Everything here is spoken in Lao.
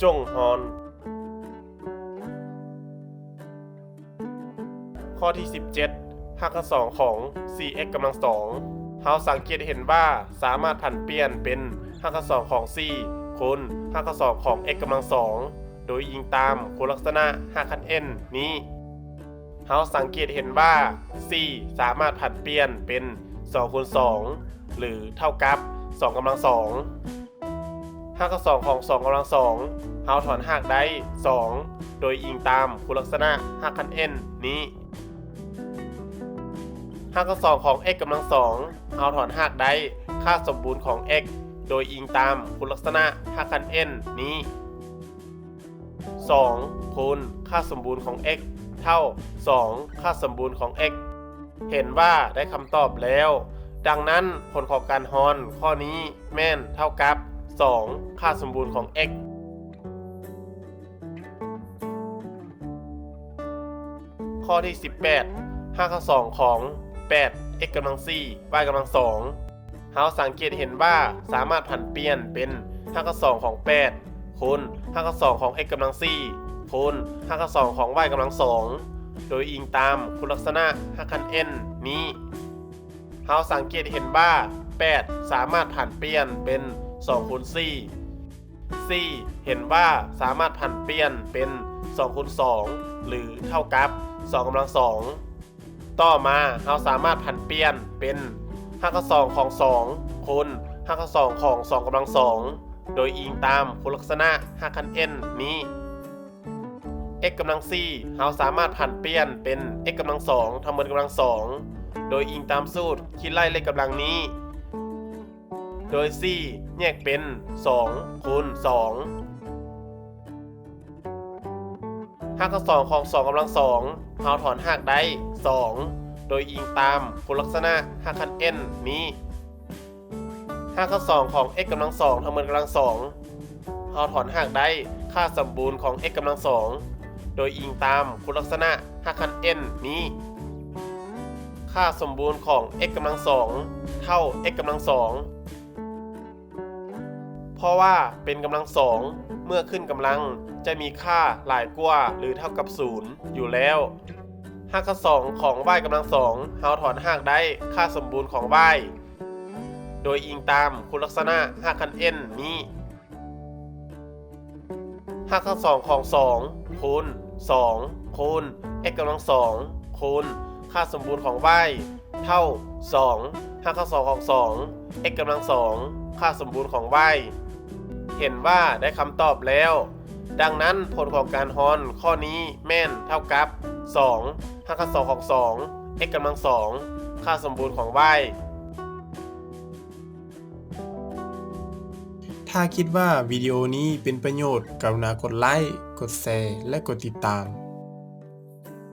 ຈົ່ງຮອນ. ຂໍ້ທີສິບເຈັດ ຮາກຂັ້ນສອງຂອງສີ່ເອັກກຳລັງສອງ ເຮົາສັງເກດເຫັນວ່າສາມາດຜັນປ່ຽນເປັນຮາກຂັ້ນສອງຂອງສີ່ຄູນຮາກຂັ້ນສອງຂອງເອັກກຳລັງສອງ ໂດຍອີງຕາມຄຸນລັກສະນະຮາກຂັ້ນເອັນນີ້. ເຮົາສັງເກດເຫັນວ່າສີ່ສາມາດຜັນປ່ຽນເປັນສອງຄູນສອງ ຫຼື ເທົ່າກັບສອງກຳລັງສອງ. ຮາກຂັ້ນສອງຂອງສອງກຳລັງສອງ ເຮົາຖອນຮາກໄດ້ສອງ ໂດຍອີງຕາມຄຸນລັກສະນະຮາກຂັ້ນເອັນນີ້. ຮາກຂັ້ນສອງຂອງເອັກກຳລັງສອງ ເຮົາຖອນຮາກໄດ້ຄ່າສົມບູນຂອງເອັກ ໂດຍອີງຕາມຄຸນລັກສະນະຮາກຂັ້ນເອັນນີ້. ສອງຄູນຄ່າສົມບູນຂອງເອັກ ເທົ່າສອງຄ່າສົມບູນຂອງເອັກ. ເຫັນວ່າໄດ້ຄຳຕອບແລ້ວ. ດັ່ງນັ້ນ, ຜົນຂອງການຮອນຂໍ້ນີ້ແມ່ນເທົ່າກັບສອງຄ່າສົມບູນຂອງເອັກ. ຂໍ້ທີສິບແປດ ຮາກຂັ້ນສອງຂອງແປດ x ກຳລັງສີ່ y ກຳລັງສອງ ເຮົາສັງເກດເຫັນວ່າສາມາດຜັນປ່ຽນເປັນຮາກຂັ້ນສອງຂອງແປດ ຄູນຮາກຂັ້ນສອງຂອງ x ກຳລັງສີ່ ຄູນຮາກຂັ້ນສອງຂອງ y ກຳລັງສອງ ໂດຍອີງຕາມຄຸນລັກສະນະຮາກຂັ້ນ n ນີ້. ເຮົາສັງເກດເຫັນວ່າແປດສາມາດຜັນປ່ຽນເປັນສອງຄູນສີ່ ສີ່ເຫັນວ່າສາມາດຜັນປ່ຽນເປັນສອງຄູນສອງ ຫຼື ເທົ່າກັບສອງກຳລັງສອງ. ຕໍ່ມາເຮົາສາມາດຜັນປ່ຽນເປັນຮາກຂັ້ນສອງຂອງສອງ ຄູນຮາກຂັ້ນສອງຂອງສອງກຳລັງສອງ ໂດຍອີງຕາມຄຸນລັກສະນະຮາກຂັ້ນ n ນີ້. x ກຳລັງສີ່ ເຮົາສາມາດຜັນປ່ຽນເປັນ x ກຳລັງສອງ ທຳເໝິດກຳລັງສອງ ໂດຍອີງຕາມສູດຄິດໄລ່ເລກກຳລັງນີ້ ໂດຍສີ່ແຍກເປັນສອງຄູນສອງ. ຮາກຂັ້ນສອງຂອງສອງກຳລັງສອງ ເຮົາຖອນຮາກໄດ້ສອງ ໂດຍອີງຕາມຄຸນລັກສະນະຮາກຂັ້ນ n ນີ້. ຮາກຂັ້ນສອງຂອງ x ກຳລັງສອງ ທຳເໝິດກຳລັງສອງ ເຮົາຖອນຮາກໄດ້ຄ່າສົມບູນຂອງ x ກຳລັງສອງ ໂດຍອີງຕາມຄຸນລັກສະນະຮາກຂັ້ນ n ນີ້. ຄ່າສົມບູນຂອງ x ກຳລັງສອງ ເທົ່າ x ກຳລັງສອງ ເພາະວ່າເປັນກຳລັງສອງ ເມື່ອຂຶ້ນກຳລັງຈະມີຄ່າຫຼາຍກວ່າ ຫຼື ເທົ່າກັບສູນຢູ່ແລ້ວ. ຮາກຂັ້ນສອງຂອງ y ກຳລັງສອງ ເຮົາຖອນຮາກໄດ້ຄ່າສົມບູນຂອງ y ໂດຍອີງຕາມຄຸນລັກສະນະຮາກຂັ້ນ n ນີ້. ຮາກຂັ້ນສອງຂອງສອງຄູນສອງ ຄູນ x ກຳລັງສອງ ຄູນຄ່າສົມບູນຂອງ y ເທົ່າສອງ ຮາກຂັ້ນສອງຂອງສອງ x ກຳລັງສອງ ຄ່າສົມບູນຂອງ y. ເຫັນວ່າໄດ້ຄຳຕອບແລ້ວ. ດັ່ງນັ້ນ, ຜົນຂອງການຮອນຂໍ້ນີ້ແມ່ນເທົ່າກັບສອງ ຮາກຂັ້ນສອງຂອງສອງ x ກຳລັງສອງ ຄ່າສົມບູນຂອງ y. ຖ້າຄິດວ່າວິດີໂອນີ້ເປັນປະໂຫຍດ, ກະລຸນາກົດໄລ, ກົດແຊ ແລະ ກົດຕິດຕາມ.